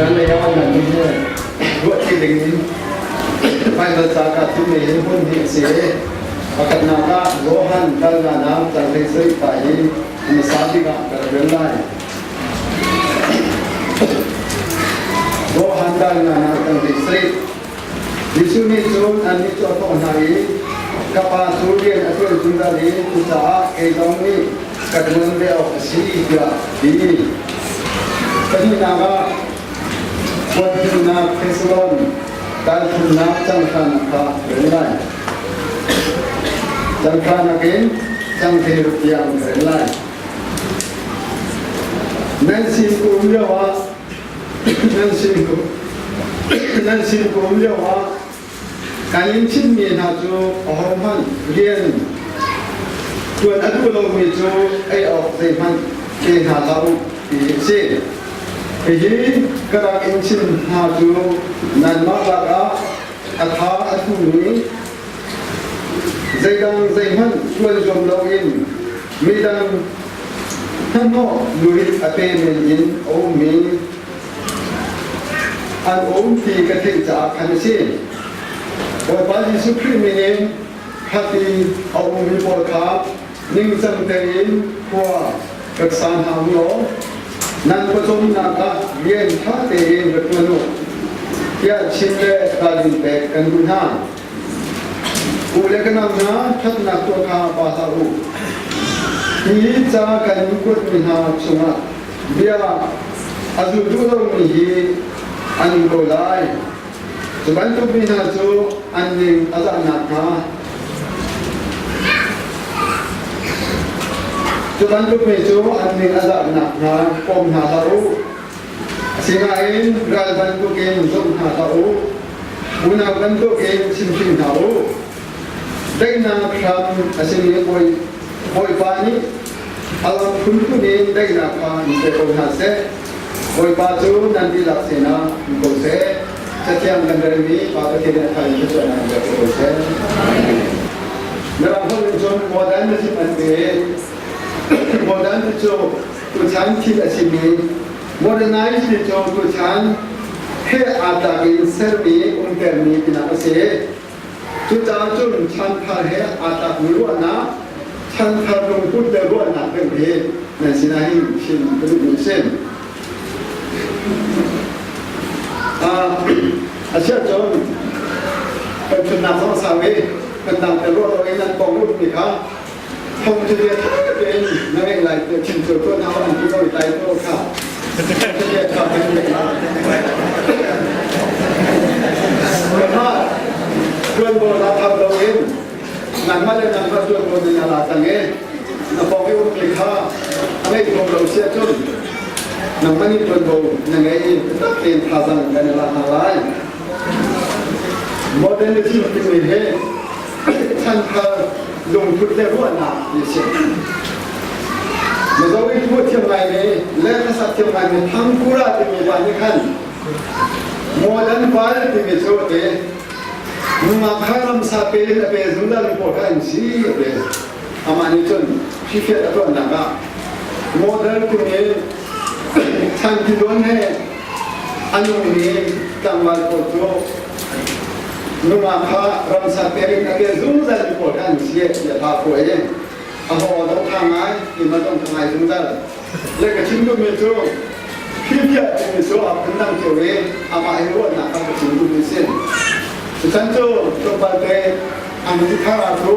Zanlei ah nan nih hi ruahṭi ding in Baibal ca kaa thimmi hi hmun hi a si. Pakhatnak ah Johan kalnak cang hlei sarih pa hi hmasa bik ah ka rak rel lai. Johan kalnak cang hlei sarih. Jesuh nih cun annih cu a thawh hna i, Ka Pa cu rian a ṭuan zungzal i cucaah kei zong nih ka ṭuan ve awk a si, tiah a ti. Pahnihnak ah Kuanthimnak Thesalon talthumnak canghlanak kha rel lai. Canghlanak in cangthei tiang rel lai. Nan sin ka um lioah nan sin nan sin ka um lioah kan in chimmi hna cu ahohmanh rian ṭuan a duh lomi cu ei awk zeihmanh pe hna hlah u ti a si. Hihi ka rak in chim hna cu nanmah lakah a tha a thumi zeidang zeihmanh ṭuan zuam loin midang hnahnawh lurit a pe men in a ummi an um ti ka theih caah khan a si. Bawipa Jesuh Khrih min in khat i a ummi pawl kha ningcang tein khua rak sa hna u law nan pawcawmnak ah rian ṭha tein rak ṭuan u tiah chim le ralrin pek kan duh hna. U le ka nau hna, ṭhatnak tuah kha pa hlah u. Hi ca kan kuatmi hna chungah bia a zul duh lomi hi an um ko lai. Cu bantuk mi hna cu an ning a zah nakhnga cu bantuk mi cu an ning a zah nakhnga pom hna hlah u. Asinain ral bantukin zumh hna hlah u. Unau bantukin chimhring hna u. Daihnak hram a simi Bawipa nih a lam phunphun in daihnak kha in pe ko hna seh. Bawipa cu nan dihlak sinah um ko seh. Cathiang kan relmi Pa Pathian nih a thar in thluachuahnak in pek ko seh. Mirang holh in cun modernism an ti. Modern ti cu tuchan thil a simi modernize ti cu tuchan he aa tlak in sermi umtermi tinak a si. Cucaah cun chanthar he aa tlakmi ruahnak, chanthar lungput le ruahnak deuh hi nan sinah hin chim ka duhmi a si. A si ahcun kan ṭhutnak zong a sau i kan dang te ruah lo in an pawng ummi kha thong cu bia ṭha tein na ngeih lai tiah chim cio tuah hna an ti ko i tlai ko kha bia ṭha tein ngeih lai. Mah ṭuanvo la thap loin nangmah le nangmah ṭuanvo ning a la cang i na pawng i ummi kha a ngeih kho lo si ahcun nangmah nih ṭuanvo na ngei i biatak tein thazaang kan i lak hna lai. Modernism timi hi chanthar lungput le ruahnak ti a si. Mizo i thu thiam ngaimi le hlasak thiam ngaimi Thangkura timi pa nih khan modern val timi cu a ti. Nungak kha ramsa pe in a pe zungzal mi pawl kha an si a ti. Amah nih cun fifiat a tuahnak ah modern timi chan tiluan he a nungmi tlangval pawl cu nungak kha ramsa pe in a pe zungzal mi pawl kha an si tiah hla phuah i a haw dong tha ngai ti ma dong tha ngai zungzal le ka chim duhmi cu fifiat timi cu a phundang cio i amah i ruahnak kha ka chim duhmi si. Cucan cu tlawmpal te an thar ah cu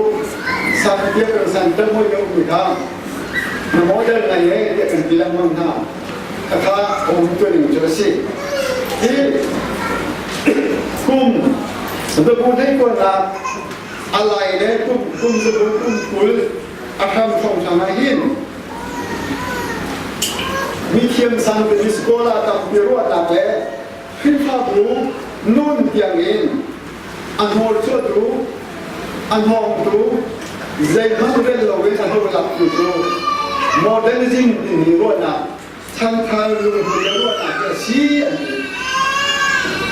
san tiah kan san te moi deuh mi kha na model ngai e tiah kan ti lengmang hna. Khakha um tuning cu a si. Hi kum zabu hlei kuanak a lai le kum kum zabu kum 20 a hram thong hna ah hin mi thiam sang te scholar tampi ruahnak le Khrihfabu nun tiangin a hnawrchuahtu, a hnawngtu, zeihmanh rel loin a hlorlaktu cu modernism timi ruahnak, chanthar lungput le ruahnak hi a si an ti.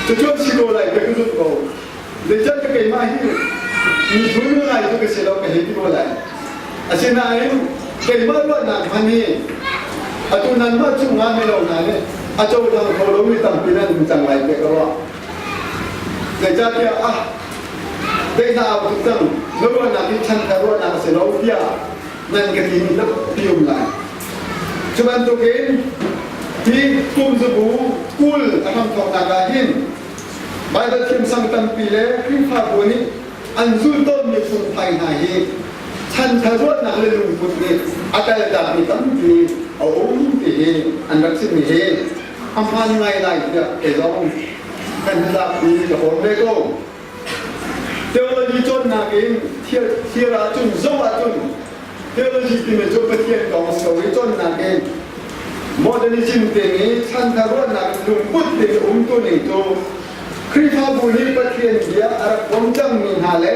Cucu an si ko lai ka zumh ko. Zeicahtiah keimah hi miphun ngai cu ka si lo ka hei ti ko lai. Asinain keimah ruahnak hmanh hi atu nanmah cungah mino hna nih. A cohlang kho lomi tampi nan um cang lai tiah ka ruah. Zeicahtiah ah daihnak au tuk cang, na ruahnak hi chanthar ruahnak a si lo tiah nan ka timi tampi um lai. Cu bantukin hi kum zabu 20 a hramthawknak ah hin Baibal thiamsang tampi le Khrihfabu nih an zulh tawnmi phungphai hna hi chanthar ruahnak le lungput nih a kaltakmi tampi a um ti hi an rak chimmi hi a hmaan ngai lai tiah kei zong kan tlakpi ka pawm ve ko. Theology cawnnak in thir ahcun zoh ahcun theology timi cu Pathian kong a si ko i cawnnak in modernism timi chanthar ruahnak lungput te umtu ning cu Khrihfabu nih Pathian bia a rak pom cangmi hna le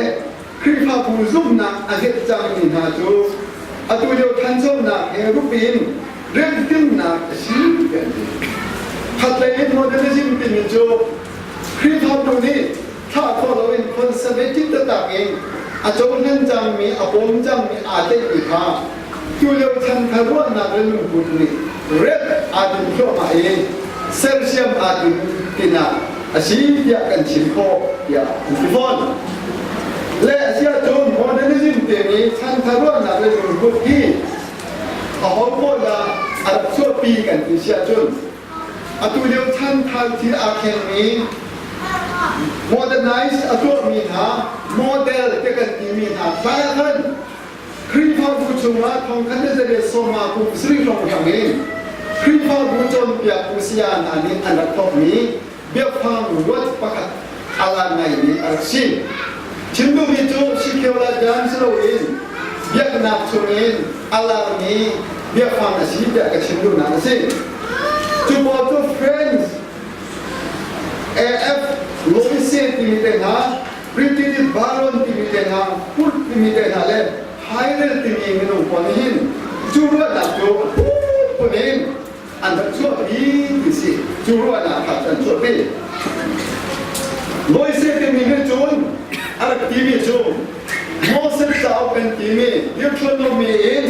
Khrihfabu zumhnak a hnget cangmi hna cu atu lio thanchonak he rup in remhtimnak a si ti an ti. Khatlei in modernism timi cu Khrihfabu nih thlah khawh loin conservative taktak in a cohlan cangmi, a pom cangmi aa tlaihmi kha tulio chanthar ruahnak le lungput nih remh aa tim thluahmah i sersiam aa tim tinak a si tiah kan chim khawh tiah an ti fawn. Le a si ahcun modernism timi chanthar ruahnak le lungput hi aho pawl dah a rak chuahpi kan ti si ahcun Atu lio chanthar thil aa thlengmi modernize a tuahmi hna model te kan timi hna hlan ah khan Khrihfabu chungah thongkhat le zariat sawma kum sarih hrawnghrang in Khrihfabu cawnpiaktu saya hna nih an rak thawkmi biafang ruat pakhat a lan ngaimi a rak si. Chim duhmi cu Sikheola jan si loin biaknak chungin a larmi biafang a si tiah ka chim duhnak a si. Cu pawl cu French AF Loise timi te hna, British Baron timi te hna, Kurt timi te hna le Hyrel timi minung pawl nih hin cu ruahnak cu a phunphun in an rak chuahpi ti si. Cu ruahnak kha an chuahpi. Loise timi nih cun a rak timi cu Moses cauk kan timi Deuteronomy in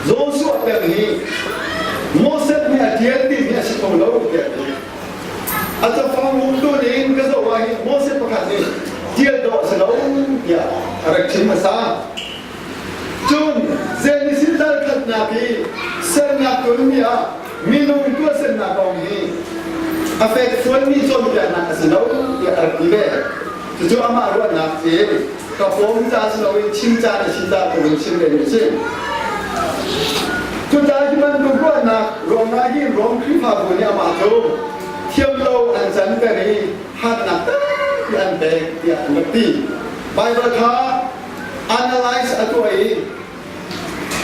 Joshua tiang hi Moses nih a ṭial timi a si kho lo tiah a ti. A cafang umtu ning ka zoh ah hin Moses pakhat nih ṭial dawh a si lo tiah a rak chim hmasa. Cun Genesis dal khatnak i sernak tuanmi ah minung tuahsernak kong hi a fekfuanmi cawnpiaknak a si lo tiah a rak ti ve. Cucu amah ruahnak in ka pawm ca si loin chim caan a si ca tu in chim ve mi a si. Cucaah hi bantuk ruahnak ruangah hi Rom Khrihfabu nih amah cu thiam lo an canter i hatnak tampi an pek tiah an rak ti. Baibal kha analyze a tuah i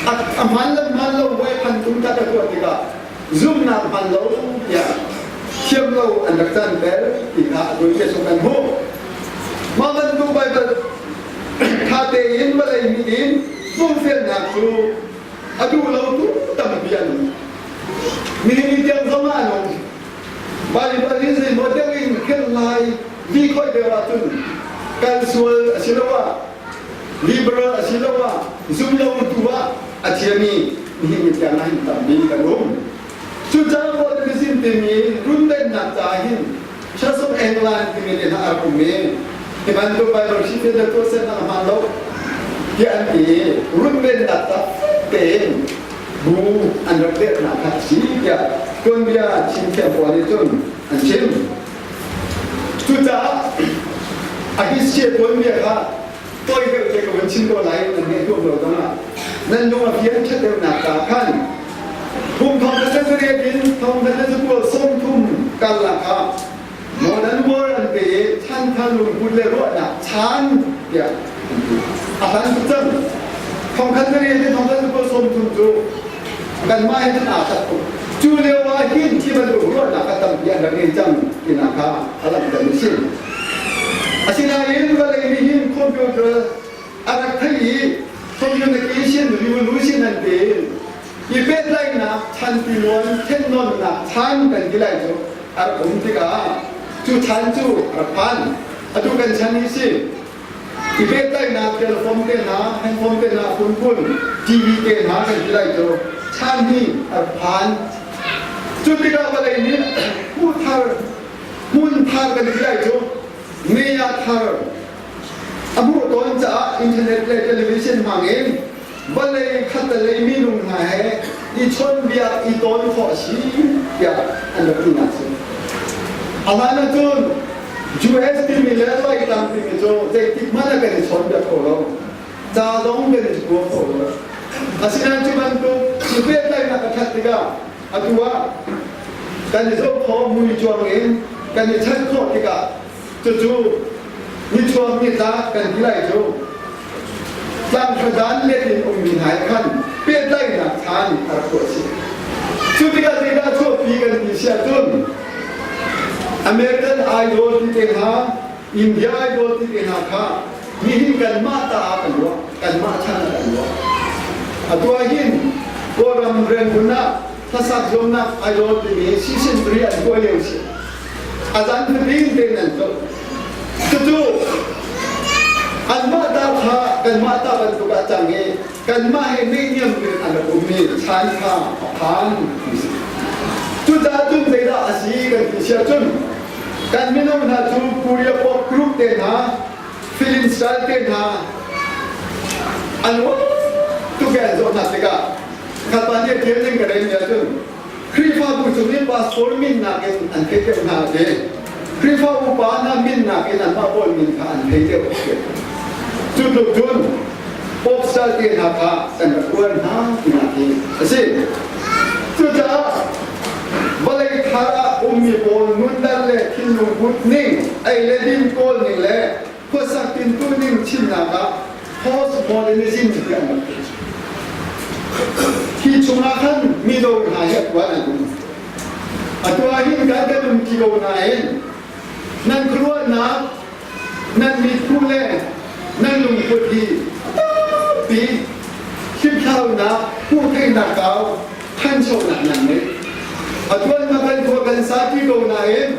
a hman le hman lo voi phan tum tak a tuah tikah zumhnak hman lo tiah thiam lo an rak canter ti kha a tuan chung kan hmuh. Mah bantuk Baibal ṭha tein vawlei mit in zumhfelnak cu a duh lo tu tampi an um. Nihin ni tiang zong ah an um. Baibal in zeimaw deuh in khelh lai vi khoi deuh ahcun kal sual asiloah liberal asiloah zum lo tu ah a thiami nihin ni tiang ah hin tampi kan um. Cucaah modernism timi runvennak caah hin Church of England timi le hna a rak um i hi bantuk Bible hrife le tuahsernak a hmaan lo tiah an ti i runvennak ca tein bu an rak dirhnak kha a si tiah tuanbia chimthiam pawl nih cun an chim. Cucaah a history tuanbia kha tawi deuh te ka vun chim ko lai nan ngeih tuak lo zongah nan lung a fian ṭhat deuhnak ca khan kum thong khat le pariat in thong khat le zakual 30 karlak ah modern world an pe i chanthar lungput le ruahnak chan tiah an ti. A hlan tuk cang. Thong khat le riat in thong khat zakual 30 cu kanmah he cun aa khat tuk. Cu lio ah hin khi bantuk ruahnak a tampi an rak ngei cang tinak kha a langhter mi si. Asinain vawlei nih hin computer a rak theih i communication revolution an ti i pehtlaihnak chan tiluan thennawnnak chan kan ti lai cu a rak um tikah cu chan cu a rak phan. Atu kan chan hi si. I pehtlaihnak telephone te hna, handphone te hna, phunphun, TV te hna kan ti lai cu chan hi a rak phan. Cu tikah vawlei nih hmuh thar hmun thar kan ti lai cu meya thar a hmuh tawn caah internet le television hmangin vawlei khattelei minung hna he i chawnbiak i tawn khawh a si tiah an rak tinak si. A hlan ahcun US timi le Laitlang timi cu zeitik hmanh ah kan i chawnbiak kho lo. Ca zong kan i kua kho lo. Asinain cu bantuk cu pehtlaihnak a ṭhat tikah atu ah kan i zoh khawh mui cuang in kan i chanh khawh tikah cucu nichuak nitlak kan ti lai cu tlangthladaan let in ummi hna he khan pehtlaihnak chaan a rak tuah chih. Cu tikah zeidah chuahpi kan ti si ahcun American Idol ti te hna India Idol ti te hna kha nihin kanmah ta ah kan ruah kanmah chan ah kan ruah. Atu ah hin Kawlram Rangoon ah hlasak zuamnak Idol timi season 3 an tuah lio si. A zan fatin tein an zoh. Cucu anmah ta kha kanmah ta bantuk ah cang i kanmah he neihniam in an rak ummi chan kha a phan ti si. Cucaah cun zeidah a si kan ti si ahcun kan mino hna cu Korea pop group te hna film style te hna an uar tuk i an zoh hna tikah khatpa nih a tial ning ka rel mi ahcun Khrihfabu cung i pastor min nakin an theih deuh hna a ti. Khrihfa upa hna min nakin anmah pawl min kha an thei deuh a ti. Cu tluk cun pop star te hna kha kan rak uar hna tinak hi a si. Cucaah vawlei thar ah ummi pawl nundan le thinlung put ning, ei le din kawl ning le khuasak tintu ning chimnak ah postmodernism ti an rak ti. Hi chungah khan mino hna hi a tuan an um. Atu ah hin kan kan um ti ko nain nan khuaruahnak, nan mitkuh le nan lungput hi tampi hlimthlaunak, hmuhtheihnak kau, thanchonak nan ngei. A tuan ma kan khua kan sa ti ko nain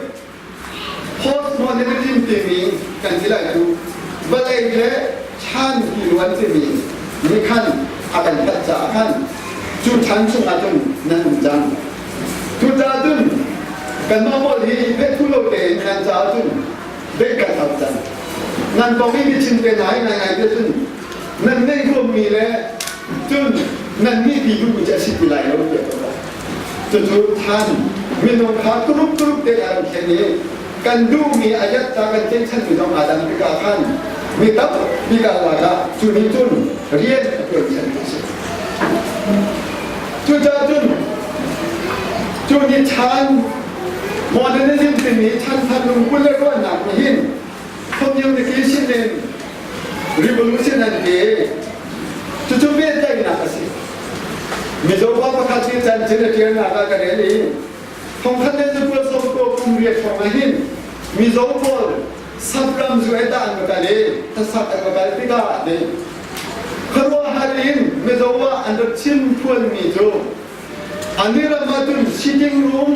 Postmodernism timi kan ti lai cu vawlei le chan tiluan timi nih khan a kan hngalh caah khan cu chan chungah cun nan um cang. Cucaah cun kanmah pawl hi phethu lo tein nan caah cun beih kan hau cang. Nan kong i biachim te hna hi ngaingai te cun nan neih huammi le cun nan nih ti duhmi cu a si ti lai lo tiah ka ruah. Cucu than minung kha turup turup te an thlen i kan duhmi a yat ta kan tlaihchanmi zong aa dang tikah khan mi tampi ka lak ah cu nih cun rian a tuan chan a si. Cucaah cun cu nih chan modernism timi chan thar lungput le ruahnak nih hin communication in revolution an ti. Cucu pehtlaihnak a si. Mizo pa pakhat nih cancin a ṭialnak ah ka rel i thongkhat le zakual sawmkua kum riat hrawng ah hin Mizo pawl sapram zu he dah an va kal i hlasak an va kal tikah ti khuaruahhar in Mizo ah an rak chim phuanmi cu an i ram ah cun sitting room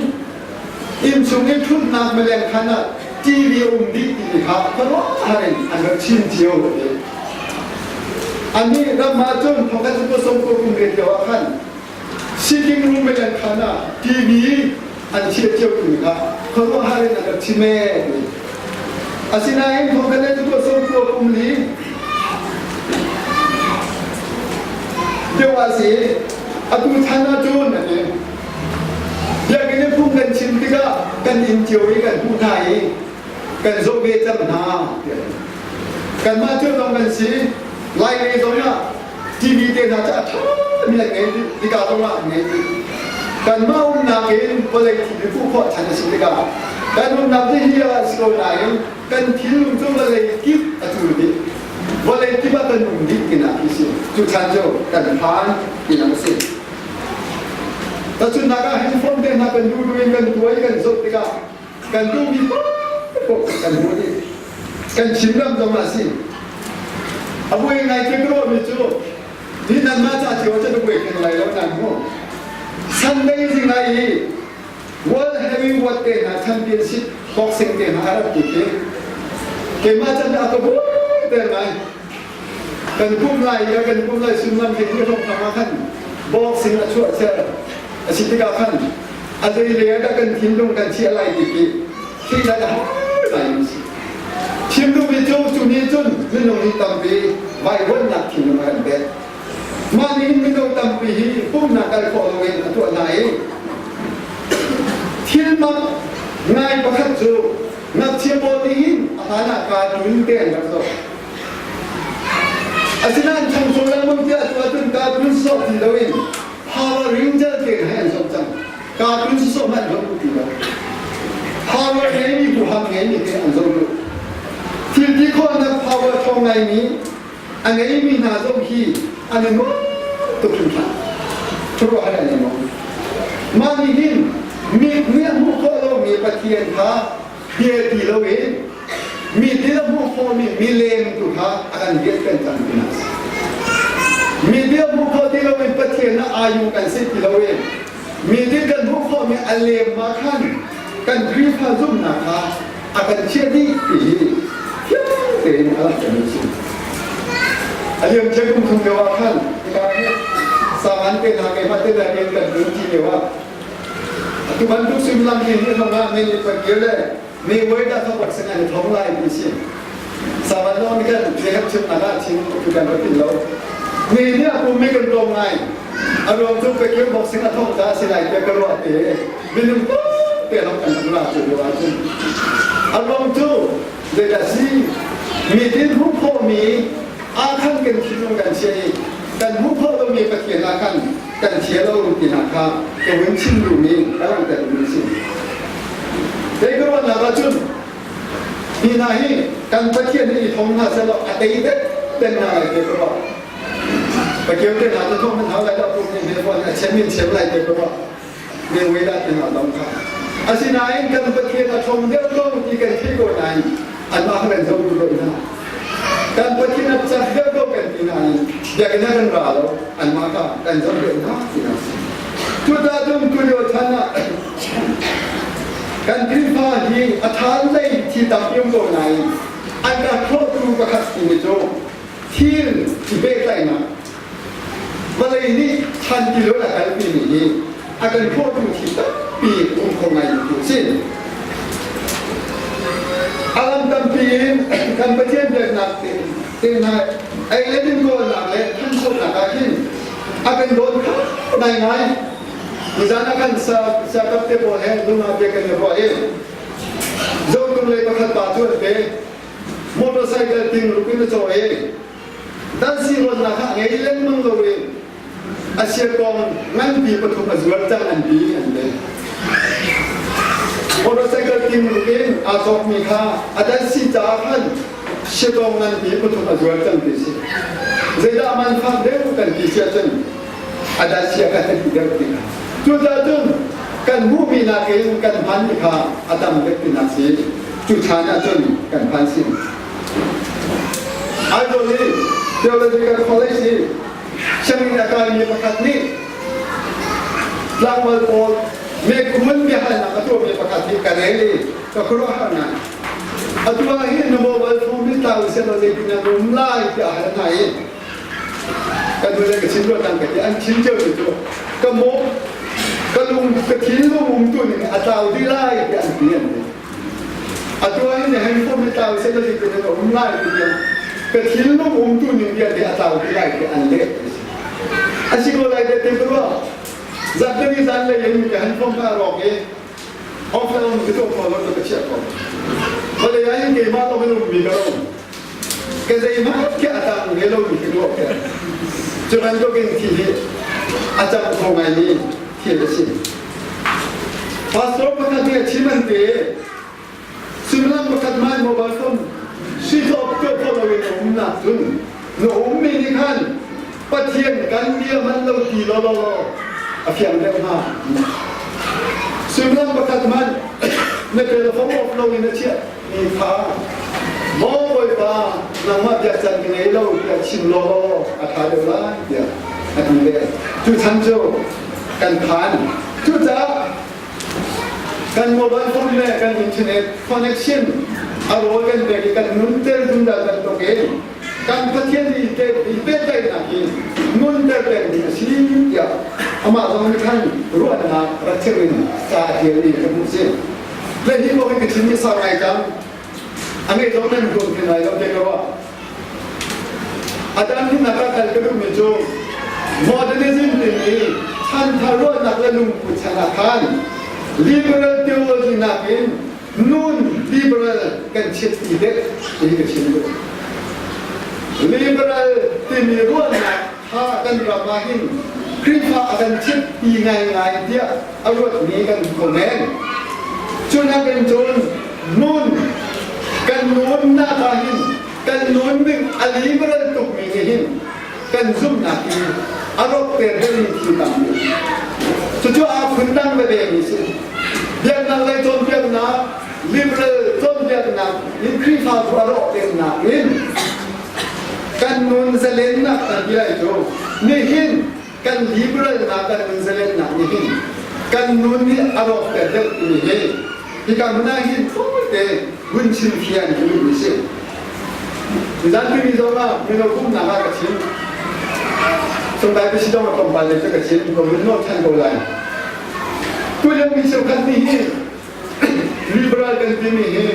innchung i ṭhutnak mileng khan ah TV a um dih timi kha khuaruahhar in an rak chim cio ti. Anih ram ah cun thongkhat cu sawmkua kum riat lio ah khan sitting room mileng khan ah TV an chiah cio timi kha khuaruahhar in an rak chim ee ti. Asinain thongkhat cu 94 kum li deuh ah si atu chan ah cun a ti. Biakinn in phung kan chim tikah kan inn cio i kan hmuh hna i kan zoh ve cang hna tiah kanmah cio zong kan si Lai lei zong ah TV te hna cu a ṭha mi an ngei tikah zong ah an ngei kanmah umnak in vawlei thil fuh khawh chan a si tikah kan umnak hi hi ah si ko nain kan thinlung cu vawlei kip a cul dih vawlei kip ah kan um dih tinak khi si cu chan cu kan phan tinak a si Tahchunhnak ah handphone te hna kan duh duh in kan tuai kan zoh tikah kan duhmi paoh kan hmuh dih kan chimram zong ah si a buai ngai te ka ruahmi cu ni nanmah ca cio cu na buai theng lai lo nan mu Sunday zing ai i World Heavyweight te hna championship boxing te hna a rak ti khi keimah can a ka buai te ngai kan kum lai i kan kum lai sullam he hi rom ah khan boxing a chuah cher a si tikah khan. A zei lei ah dah kan thinlung kan chiah lai ti khi thih a har ngai mi si. Chim duhmi cu cu nih cun minung hi tampi vaivuanhnak thinlung a kan pek. Mah nih mino tampi hi pumnak kal khawh loin a tuah hna i thil mak ngai pakhat cu ngakchia pawl nih hin a hlan ah cartoon te an rak zoh. Asinain changchung lengmang tiah atu ahcun cartoon sawh ti loin Power Ranger te he an zoh cang. Cartoon sawh hmanh zoh ti lo. Power ngeimi huham ngeimi te an zoh duh. Thil ti khawhnak power ṭhawng ngaimi a ngeimi hna zong hi an i nuam tuk hringhran. Khuaruahhar an i nuam. Mah nih hin mi nih a hmuh khawh lomi Pathian kha bia ti loin mi thil a hmuh khawhmi milem tu kha a kan biak peng cang ti a si. Mi thil a hmuh khawh ti loin Pathian ah ayu kan si ti loin mi thil kan hmuh khawhmi a lem ma khan kan Khrihfa zumhnak kha a kan chiah dih ti hi fiang tein a langhtermi a si. A liam cia kum thum lio ah khan hika hi saman te hna keimah te le rian kan ṭuan ṭi lio ah atu bantuk suimilam hi hi zong ah men nih kir le mi voi dah thawk sin an i thong lai ti si. Saman lawng nih kan zehat chimnak ah chim tu kan rak ti lo. Mi nih a pum mi kan tlawm ngai. A ruang cu pekir boxing a thong ta si lai tiah ka ruah te minung te lawng kan rak ra cu lio ahcun. A ruang cu zeidah si mi tin hmuh khawhmi ah khan kan thinlung kan chia i kan hmuh khawh lomi Pathian ah khan kan chia lo ti hna kha ka vun chim duhmi ka langhter duhmi a si. Kei ka ruahnak ahcun hi hna hi kan Pathian nih i thong hna sehlaw a tei deuh peng hna lai ti ka ruah. Pakeu te hna cu thong hmanh hau lai lo kum nih hme a chem in chem lai ti ka ruah. Ne wei dah ti hna dong kha. Asinain kan Pathian a thong deuh lo ti kan theih ko nain anmah kha kan zoh duh lo hna. Kan Pathian a cak deuh lo kan ti nain biakinn ah kan ra lo anmah kha kan zoh deuh hna ti hna si. Cucaah cun tulio chan ah kan Khrihfa hi a ṭhan lei thil tampi um ko nain an ka thlawhtu pakhat timi cu thil i pehtlaihnak vawlei nih chan ti lo a kalpi mi hi a kan thlawhtu thil tampi um kho ngai tu si. A lam tampi in kan Pathian biaknak te hna ei le din kawlnak le thanchonak ah khin a kan dawn kho ngaingai. Nizan ah khan sa siakap te pawl he nungak te kan i ruah i zotung lei pakhat pa cu an pe. Motorcycle ting ruk in a caw i dansi ruannak ah ngei lengmang lo in a siakawng nganpi pathum a zuar cang an ti an ti. Motorcycle ting ruk in aa cawkmi kha a dansi caah khan siakawng nganpi pathum a zuar cang ti si. Zeidah man fak deuh kan ti si ahcun a dansi a kan ti deuh ti kha. Cucaah cun kan hmuhmi nakin kan hmanmi kha a tam deuh tinak si. Cu chan ahcun kan phan sin. Aizawl i Theological College i sianginn a kaimi pakhat nih tlangval pawl mekhun biahalnak a tuahmi pakhat hi ka rel i ka khuaruahhar ngai. Atu ah hin na mobile phone hi tlau sehlaw zeitin an um lai tiah a hal hna i ka nu le ka chim rua tang ka ti an chim cio ti cu ka mo ka lung ka thinlung umtu ning a tlau dih lai tiah an ti an ti. Atu ah hin handphone hi tlau sehlaw zeitin an um lai ti tiang ka thinlung umtu ning vialte a tlau dih lai tiah an leh ti si. A si ko lai te ti ka ruah. Zarhteni zanlei in ka handphone kha a rawk i offline ka tuah kho lo ka chiah ko. Vawlei ah hin keimah lawng in ummi ka ro. Ka zeihmanh khi a tang ve lomi ka ruah ke. Cu bantukin thi hi a cang kho ngaimi thil a si. Pastor pakhat nih a chim an ti. Suimilam pakhat hmai mobile phone switch off tuah khawh loin a um nakcun na ummi nih khan Pathian kan bia hman lo ti law law a fiang deuh hnga. Suimilam pakhat hmanh na telephone off loin na chiah mi kha maw Bawipa nangmah biakcan ka ngei lo tiah chim law law a ṭha deuh lai tiah a ti ve. Cu chan cu kan phan. Cucaah kan mobile phone le kan internet connection a rawl kan pek i kan nunter zungzal bantuk in kan Pathian i pehtlaihnak hi nunter peng ding a si tiah. Amah zong nih khan ruahnak rak cheu in ca a ṭialmi ka hmuh si. Le hi kong hi ka chim i sau ngai cang. A ngeih zong nan huam khin lai lo te ka ruah. A dang hmunnak ah kal ka duhmi cu modernism timi chanthar ruahnak le lungput chan ah khan liberal theology nakin nun liberal kan chit ti deuh ti ka chim duh. Liberal timi ruahnak kha kan ram ah hin Khrihfa a kan chit ti ngaingai tiah a ruatmi kan kho men. Cu nakin cun nun kan nunnak ah hin kan nun ning a liberal tukmi nih hin kan zumhnak hi a rawkter deuhmi thil tam Cucu aa phundang veve mi si. Biaknak lei cawnpiaknak, liberal cawnpiaknak in Khrihfabu a rawhternak in kan nun zalennak kan ti lai cu nihin kan liberalnak kan nun zalennak nih hin kan nun nih a rawkter deuh timi hi hika hmun ah hin te hun chim fian ka duhmi si. Nizan timi zong ah mino pumhnak ah ka chim. Sungdai ka si zong ah tlawmpal le cu ka chim ko hun nawl than ko lai. Tulio mi cheukhat nih hi liberal kan timi hi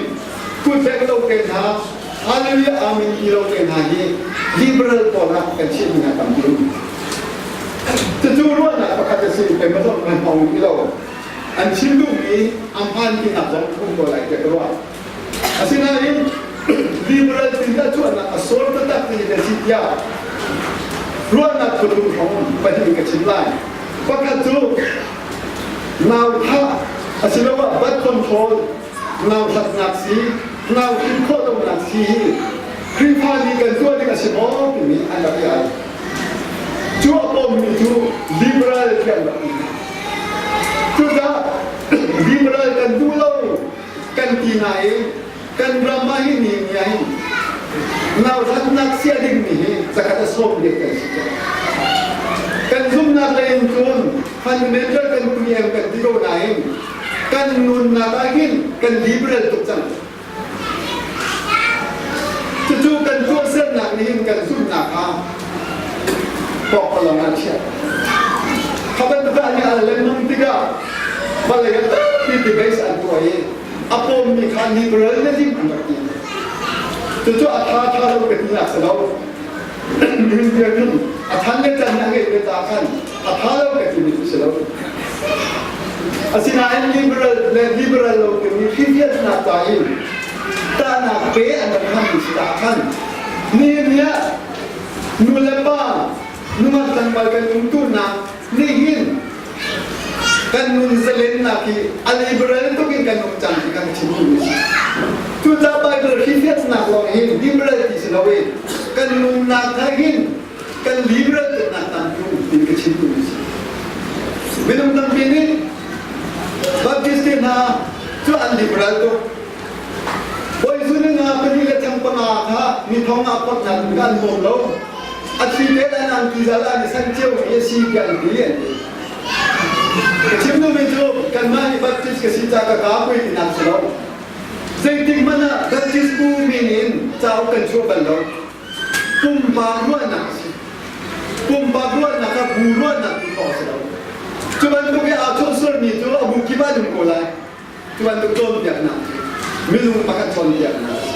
kutbek lo te hna hallelujah amen ti lo te hna hi liberal pawl ah kan chimmi hna tam ding. Cucu ruahnak pakhat a si keimah zong kan hmang ti lo. An chim duhmi an hmaan tinak zong um ko lai tiah ka ruah. Asinain liberal tindah cuannak a sawl taktak ti na si tiah ruahnak phun hrawng pahnih ka chim lai. Pakhat cu nau thah asiloah birth control nau hlatnak si nau hrin khawh lonak si hi Khrihfa nih kan tuah ding a si maw timi an rak i al. Cu a pommi cu liberal tiah an rak ti. Cucaah liberal kan duh lo kan ti nain kan ram ah hin ni ni ah hin nauhlatnak sia dingmi hi zakhat a sawm ding kan si kan zumnak lei in cun fundamental kan tuiem kan ti ko nain kan nunnak ah hin kan liberal tuk cang cucu kan tuahsernak nih hin kan zumhnak kha pawk ah chiah kha bantuk ah nih al lengmang tikah vawlei ah tampi debates an tuah i a pawmmi kha liberalism an rak ti cucu a tha tha lo ka ti nak si lo min biakinn a than le can a ngeih ve ta khan a tha lo ka timi cu si lo asinain liberal le liberal lo timi hrifiatnak ca i tahnak pe an rak hmanmi si ta khan ni ni ah nu le pa nungak tlangval kan umtunak nihin kan nun zalennak hi a liberal tuk in kan um cang ti kan chim duhmi si. Cucaah Bible hrifiatnak lawng hin liberal ti si loin kan nunnak kha hin kan liberal tuknak tampi um ti ka chim duhmi si. Minung tampi nih Baptist te hna cu an liberal tuk. Bawi zu ni nga pahnih le chang panga kha mi thong ah potnak in an bawm lo. A thi te le an ti zal an i san cio mi a si tiah an ti an ti. Ka chim duhmi cu kanmah nih Baptist ka si ca ka ka pui tinak si lo. Zeitik hmanh ah Baptist bu min in cauk kan chuah bal lo. Pumpak ruahnak a si. Pumpak ruahnak kha bu ruahnak ti khawh a si lo. Cu bantuk i aa chuah sualmi cu a bu kip ah an um ko lai. Cu bantuk cawnpiaknak cu minung pakhat cawnpiaknak a si.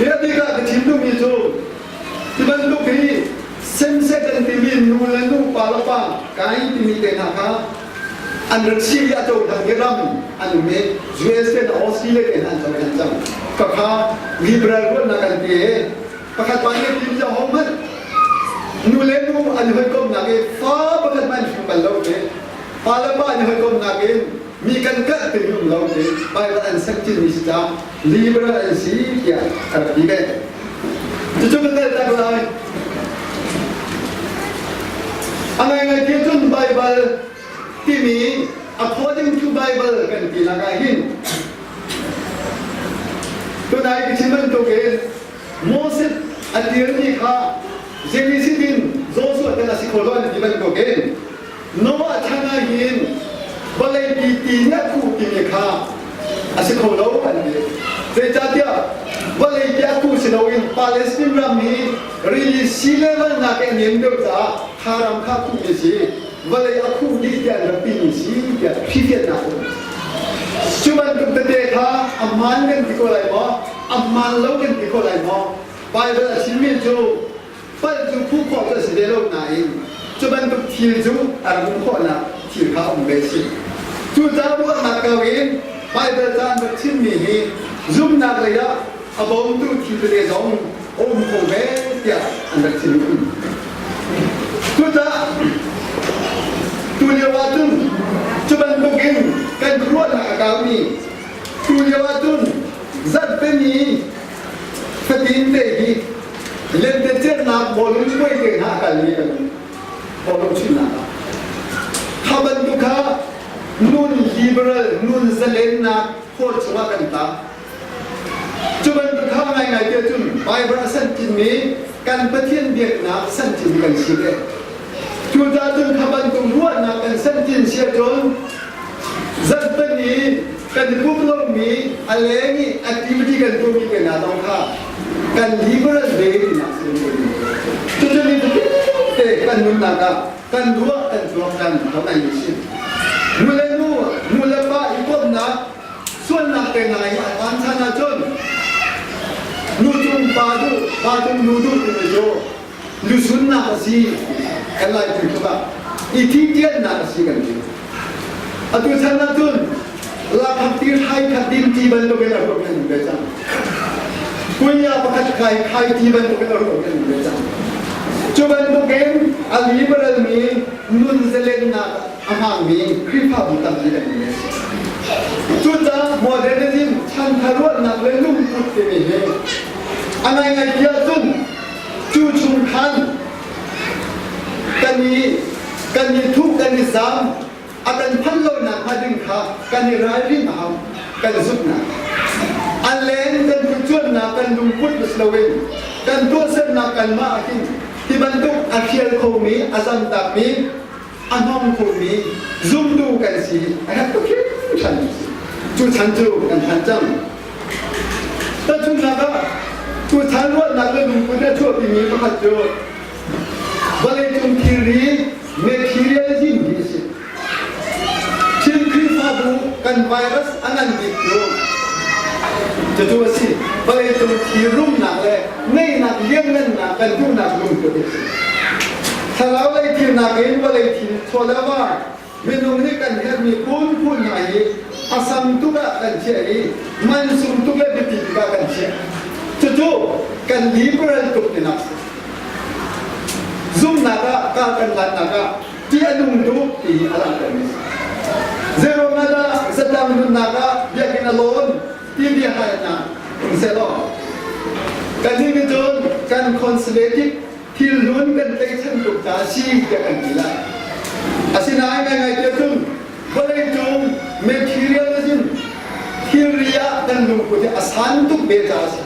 Hi a bik ah ka chim duhmi cu hi bantuk hi same-sex an timi nu le nu, pa le pa kai timi te hna kha an rak si i a cohlan i ram an um i US te hna Australia te hna an cohlan cang. Khakha liberal ruahnak an ti i pakhat pa nih tim zong hmanh nu le nu an hawikomhnak i fa pakhat hmanh an hring bal lo te pa le pa an hawikomhnak in mi kan kalh ti um lo ti Bible an sak chinmi si caah liberal an si tiah a rak ti ve. Cucu kan kal tak lai. A ngaingai ti cun Bible timi according to Bible kan ti nak ah hin tunai ka chim bantukin Moses a tirmi kha Genesis in Joshua ten a si kho lo an ti bantukin Noah chan ah hin vawleipi ti nih a khuh timi kha a si kho lo an ti. Zeicahtiah vawleipi a khuh si loin Palestine ram hi rili sea level nakin a niam deuh caah kha ram kha khuhmi a si. vawlei a khuh dih tiah an rak timi si tiah hrifiannak um. Cu bantuk tete kha a hmaan kan ti ko lai maw? A hmaan lo kan ti ko lai maw? Baibal a chimmi cu palh cu phu khawh cu a si ve lo nain cu bantuk thil cu a rak um khawhnak thil kha a um ve si. Cucaah ruahnak ko in Baibal ca an rak chimmi hi zumhnak lei ah a bawmtu thil tete zong a um kho ve tiah an rak chim. Cucaah tulio ahcun cu bantukin kan ruahnak a kaumi tulio ahcun zarhpini fatin te hi lentecelhnak bawlung puai te hna a kalmi kan bawlung chuihnak ah kha bantuk kha nun liberal nun zalennak khor chungah kan tla. Cu bantuk kha ngaingai te cun Bible a santinmi kan Pathian biaknak santin kan si ve. Cucaah cun kha bantuk ruahnak kan santin si ahcun zarhpini i kan i pum lomi a leng i activity kan tuahmi te hna zong kha kan liberal ve tinak si. Cucu ni te kan nunnak ah kan ruah kan tuak kan tho ngai mi si. Nu le nu, nu le pa i komhnak sualnak te hna i a phan chan ahcun nu cung pa duh, pa cung nu duh timi cu lusunnak a si kan lai phun ah i thitiannak a si kan ti. Atu chan ahcun lakhat ti thai khat din ti bantukin a ruah kan ve cang. Kunya pakhat khai khai ti bantukin a ruah kan ve cang. Cu bantukin a liberal mi nun zalennak a hmangmi Khrihfabu tampi kan um. Cucaah modernism chanthar ruahnak le lungput timi hi a ngaingai ti ahcun cu chung khan kan i kan i thuh kan i zam a kan phanh lonak hnga ding kha kan i ralrin a hau kan zumhnak a leng kan cuannak kan lungput si loin kan tuahsernak kanmah ah hin ti bantuk a hrial khomi a zamtakmi a hnawng khomi zumtu kan si a herh tuk hringhran cu chan cu kan phan cang. Tahchunhnak ah tuchan ruahnak le lungput a chuahpimi pakhat cu vawleicung thilri materialism hi a si. Chin Khrihfabu kan virus a ngan bik cu cucu a si. Vawleicung thil rumnak le ngeihnak lianngannak kan duhnak lungput a si. Thlarau lei thil nakin vawlei thil chaw le va minung nih kan herhmi phunphun hna hi a sam tuk ah kan chiah i mansung tuk le biapi tuk ah kan chiah. Cucu kan liberal tuk tinak si. Zumhnak ah kar kan hlannak ah ti a nung tuk ti hi a langhtermi si. Zeiruang ah dah zatlang nunnak ah biakinn a lawn ti bia halnak um sehlaw kannih nih cun kan conservative thil hlun kan tleichan tuk caah si tiah kan ti lai. Asinain ngaingai tiah cun vawleicung materialism thilri ah kan lungput hi a san tuk ve caah a si.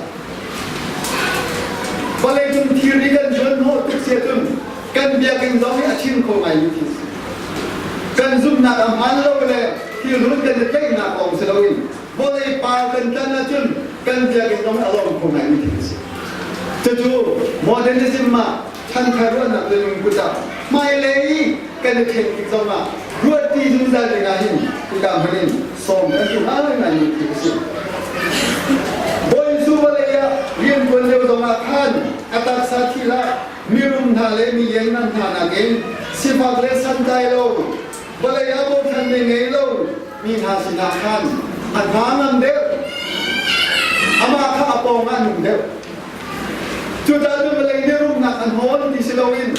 Vawleicung thilri kan zuan hnawh tuk si ahcun kan biakinn zong hi a chim kho ngaimi thil si. Kan zumhnak a hmaan lo le thil hlun kan i tlaihnak lawng si loin vawlei par kan tlan ahcun kan biakinn zong a lawm kho ngaimi thil a si. Cucu modernism ah chanthar ruahnak le lungput ah hmailei kan i then tik zong ah ruahti zungzal ding ah hin hika hman in sawm kan duh ngaingaimi thil a si. Bawi Jesuh vawlei ah rian tuan lio zong ah khan a taksa thil ah mirum hna le mi lianngan hna nakin sifak le santlai lo vawlei ah bochan mi ngei lo mi hna sinah khan a hna ngam deuh amah kha a pawng ah nung deuh cucaah cun vawlei nih rumnak an hawn ti si loin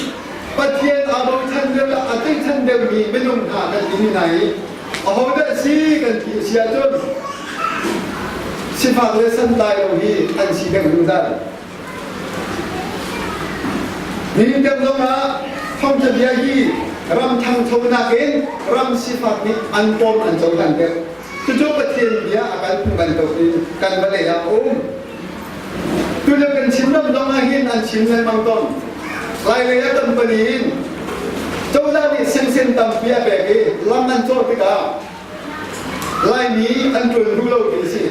Pathian aa bochan deuh le a tlaihchan deuhmi minung hna kan ti hna i ahodah si kan ti a si ahcun sifak le santlai lo hi an si deuh zungzal. Nihin deuh zongah thawngtha bia hi ram thangchonak in ram sifak nih an pawm an cohlan deuh. Cucu Pathian bia a kal phung bantukin kan vawlei ah a um. Tulio kan Chin ram zong ah hin an chim lengmang tawn. Lailei ah company in cozah nih sensen tampi a pek i lam an cawh tikah Laimi an ṭuan duh lo ti a si.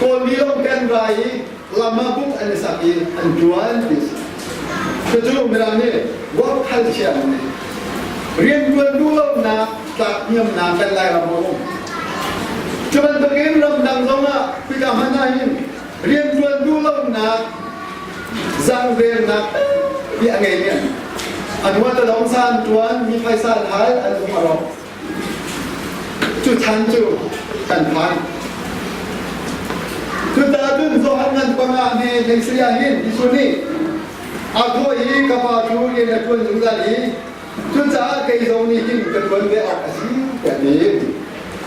Kawlmi lawng te an ra i lam ah buk an i sak i an ṭuan ti a si. Cucu Mirang nih work culture an ti. Riantuan duh lonak tlakniamnak kan Lairam a um. Cu bantukin ramdang zongah kuika hmanh ahhin riantuan duh lonak zaangvelnak tampi a ngei mi an huat a dong sa an tuan mi phaisa an hal an um a rawk. Cu chan cu kan phan. Cucaah cun Johan ngan panga ne hlei ah hin Jesuh nih a thawh i ka pa cu rian a ṭuan zungzal i cucaah kei zong nih hin ka ṭuan ve awk a si tiah a ti.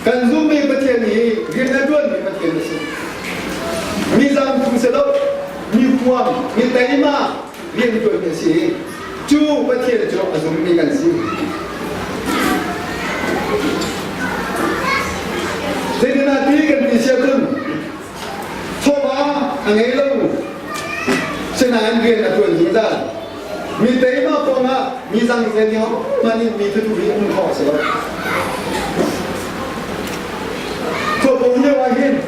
Kan zummi Pathian hi rian a ṭuanmi Pathian a si. Mi zaangthu si lo, mi huam, mi teima rian ṭuanmi a si i cu Pathian cu a zummi kan si. Zeitinah ti kan ti si ahcun chawva a ngei lo sinain rian a ṭuan zungzal. Mi teima kongah mi zangzel nih hohmanh in mi thutu hi um khawh a si lo. Thuapung lio ah hin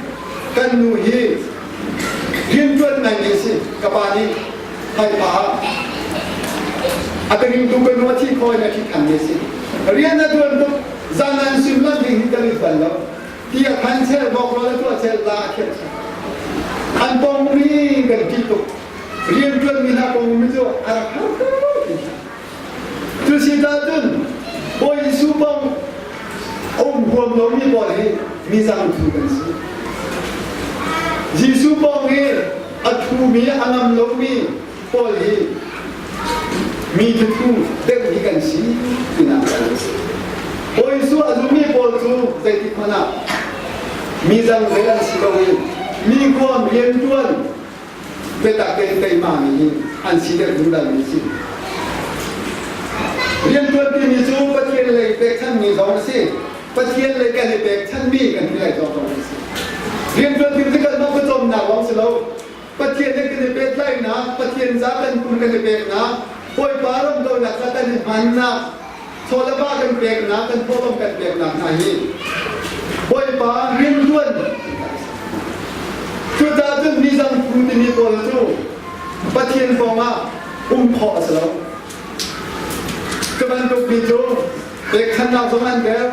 kan nu hi rianṭuan ngaimi a si. Ka pa nih haipa a ka ringtu ka nu a thi khaw in a thi thanmi a si. Rian a ṭuan tuk zan an sim lam hi hi kan i bal lo. Ti a khan chel bawk rawl a tuah chel la a khiah chel. An pong mi kan ṭih tuk. Rianṭuan mi hna pong mi cu a rak har tuk. Cu si ta cun Bawi Jesuh bang um huam lomi pawl hi mi zangthu kan si. Jesuh bang hi a thumi a ngam lomi pawl hi mi thathu deuh hi kan si tinak a si. Bawi Jesuh a zummi pawl cu zeitik hmanh ah mi zang zei an si lo i mi huam rianṭuan biatak tein teima mi hi an si deuh zungzal mi si. Rianṭuan timi cu Pathian lei pekchanmi zong a si. Pathian lei kan i pekchanmi kan ti lai zong zong a si. Rianṭuan timi cu kanmah pawcawmnak lawng si lo. Pathian he kan i pehtlaihnak, Pathian za kan pum kan i peknak, Bawipa ram donak za kan i hmannak, chawleva kan peknak, kan thawhlawm kan peknak hna hi Bawipa rianṭuan Cucaah cun mizang phu timi pawl cu Pathian kongah um khawh a si lo. Cu bantuk mi cu pekchannak zong an der,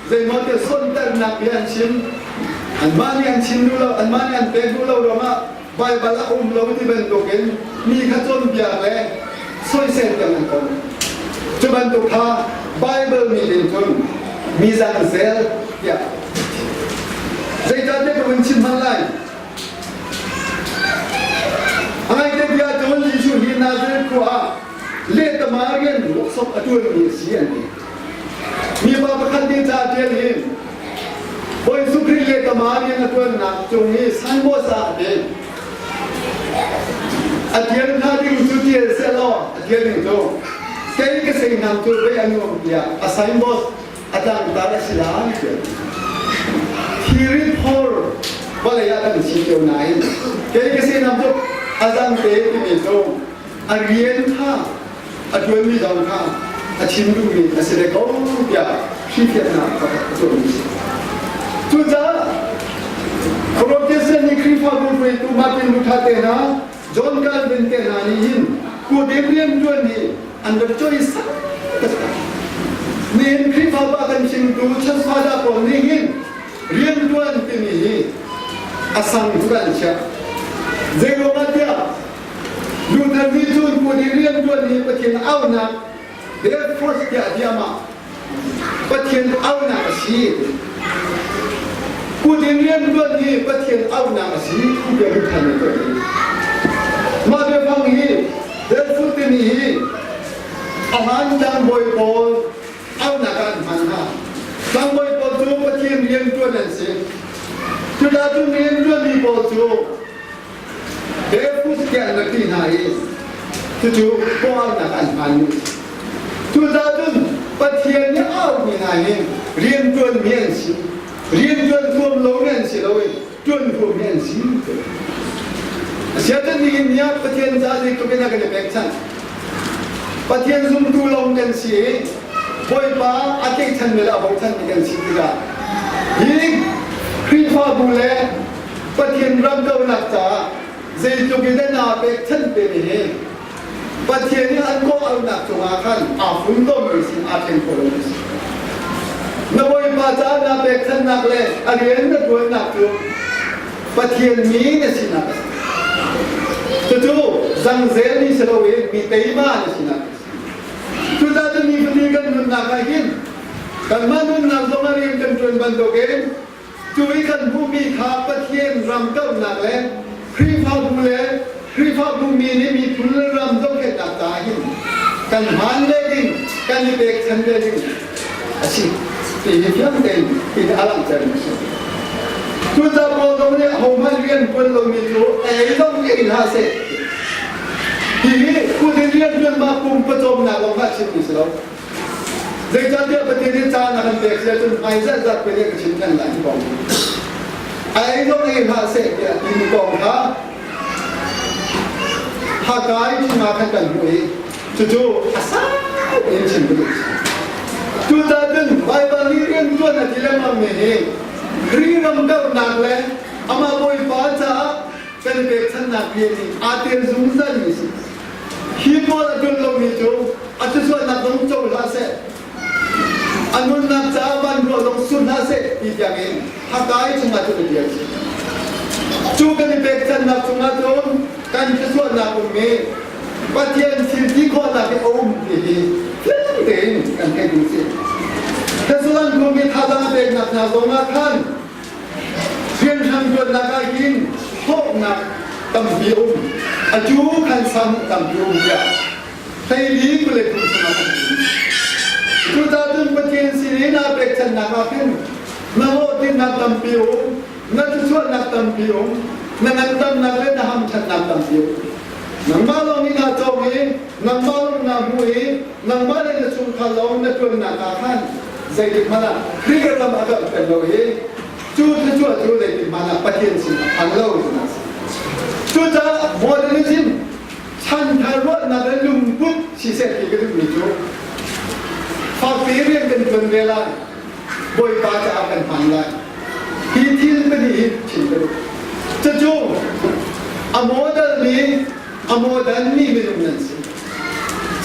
zeimaw ti sonternak bia an chim. Anmah nih an chim duh lo, anmah nih an pek duh lo ruangah Baibal a um lo ti bantukin mi kha cawnpiak le soisel tiang an ton. Cu bantuk kha Baibal mi in cun mi zangzel tiah zeicahtiah ka vun chim hman lai? A ngaite ti ahcun Jesuh hi Nazareth khua ah lehtama rian ruaksok a ṭuanmi a si an ti. Mipa pakhat nih ca a ṭial i Bawi Jesuh Khrih lehtama rian a ṭuannak cung i signboard ah a ti. A ṭial hnga ding cu ṭial sehlaw a ṭial ding cu kei ka seihnam cu vei a nuam tiah a signboard a tlangtar a si lai tiah thirit phor vawlei ah kan si cio nain kei ka seihnam cu a zangte timi cu a rian kha a ṭuanmi zong kha a chim duhmi a si ve ko tiah hrilhfiahnak pakhat a tuahmi a si. Cucaah Protestant nih Khrihfabu hruaitu Martin Luther te hna, John Calvin te hna nih hin kudin rianṭuan hi an rak cawisan taktak. Nihin Khrihfabu a kan chimtu Church Father pawl nih hin rianṭuan timi hi a sang tuk an chiah. Zeiruangah tiah Luther nih cun kudin rianṭuan hi Pathian aunak therefore tiah a ti amah Pathian aunak a si. Kudin rianṭuan hi Pathian aunak a si tiah Luther nih a ti. Mah biafang hi therefore timi hi a hlan tlangbawi pawl aunak ah an hman hna. Tlangbawi pawl cu Pathian rianṭuan an si. Cucaah cun rianṭuanmi pawl cu Barefoot tiah an rak ti hna i cucu kawlnak an hmanmi Cucaah cun Pathian nih a auhmi hna hi rianṭuanmi an si. Rianṭuan huam lomi an si lo i ṭuan huammi an si. Asiahcun nihin ni ah Pathian ca zeitluk in a kan i pekchanh. Pathian zumtu lawng kan si i Bawipa a tlaihchanmi le a bochanmi kan si tikah hi Khrihfabu le Pathian ram donak caah zeitluk in dah naa pekchanh timi hi. Pathian nih an kawh auhnak cungah khan aa funtommi sin aa thleng khawh lomi a si. Na Bawipa caah naa pekchanhnak le a rian na ṭuannak cu Pathian mi na sinak a si. Cucu zangzel mi si loin mi teima na sinak a si. Cucaah cun nifatin kan nunnak ah hin kanmah nunnak zong ah rian kan ṭuan bantukin cu i kan hmuhmi kha Pathian ram kauhnak le Khrihfabu le Khrihfabu mi nih miphun le ram zohkhenhnak caah hin kan hmaan ve ding, kan i pekchan ve ding a si ti hi fiang tein hi a langhtermi a si. Cucaah Paul zong nih ahohmanh rian ṭuan lomi cu ei zong ei hlah seh. Hihi kut in rian ṭuan mah pum pawcawmnak lawng kha a chimmi si lo. Zeicahtiah Pathian nih caan a kan pek si ahcun hmai zatzat pe nih ka chim ṭhan lai hi kong. A ei zong ei hlah seh tiah timi kong kha Hakai chungah khan kan hmuh i cucu a sau in chim ka duh. Cucaah cun Baibal nih rian ṭuan a ti lengmang mi hi Khrih ram kauhnak le amah Bawipa caah kan pekchanhnak rian i aa tel zungzalmi a si. Hi pawl a ṭuan lomi cu a thluachuahnak zong co hlah seh, a nunnak caah vanruah zong sun hlah seh ti tiangin Hakai chungah cun a bia a si. Cu kan i pekchanhnak chungah cun kan thluachuahnak um i Pathian thil ti khawhnak hi a um ti hi fiang tein kan theih ding si. Thessalon khuami thazaang a peknak hna zongah khan Rianhrang ṭuannak ah hin hlawknak tampi a um. Atu khan sam tampi a um tiah hleili 23 chungah kan chim. Cucaah cun Pathian sin i naa pekchannak ah khin na hlawhtlinnak tampi a um, na thluachuahnak tampi a um, na ngandamnak le na hamṭhatnak tampi a um. Nangmah lawng nih naa cawm i nangmah lawng naa hmu i nangmah le na chungkhar lawng na ṭuannak ah khan zeitik hmanh ah Khrih ram a kalter lo i cu thluachuah cu zeitik hmanh ah Pathian sin a phan lo ti a si. Cucaah modernism chanthar ruahnak le lungput siseh ti ka duhmi cu fakpi rian kan ṭuan ve lai, Bawipa caah kan hman lai. Hi thil pahnih hi chim ka duh. Cucu a model mi a modern mi minung nan si.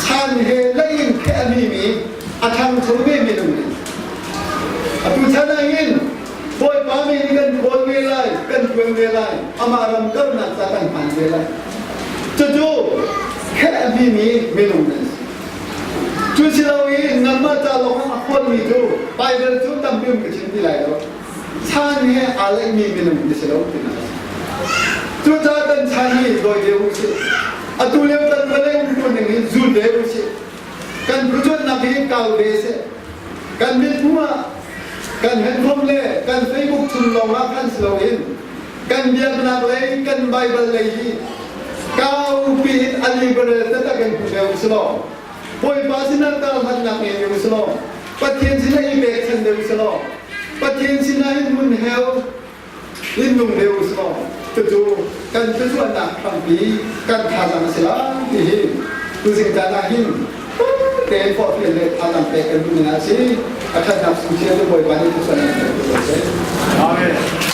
Chan he lei in khehmi mi a ṭhangcho ve minung nan si. Atu chan ah hin Bawipa mi nih kan kawl ve lai, kan ṭuan ve lai, amah ram karnak ca kan hman ve lai. Cucu khehmi mi minung nan si. Cu si lo i nangmah ca lawng ah a khawnmi cu Baibal cu tampi um ka chim ti lai lo. Chan he aa leihmi minung ti si lo tinak a si. Cucaah kan chan hi dawi ve u sih. Atu lio kan vawlei umtu ning hi zul ve u sih. Kan phuchuannak hi kau ve seh. Kan mithmuh ah kan handphone le kan Facebook chung lawng ah khan si loin kan biaknak lei kan Bible lei hi kaupi in a liberal taktak in hmu deuh si law Bawipa sinah kal hmannak ngei deuh si law Pathian sinah i pekchan deuh si law Pathian sinah in hmun heu in nung deuh si law cucu kan thluachuahnak hrampi kan thazaang a si lai ti hi tuzing caan ah hin tein forhfial le thazaang pek kan duh ning ah a si a ṭhatnak sung cio cu Bawipa nih thluachuahnak pek ko seh. Amen.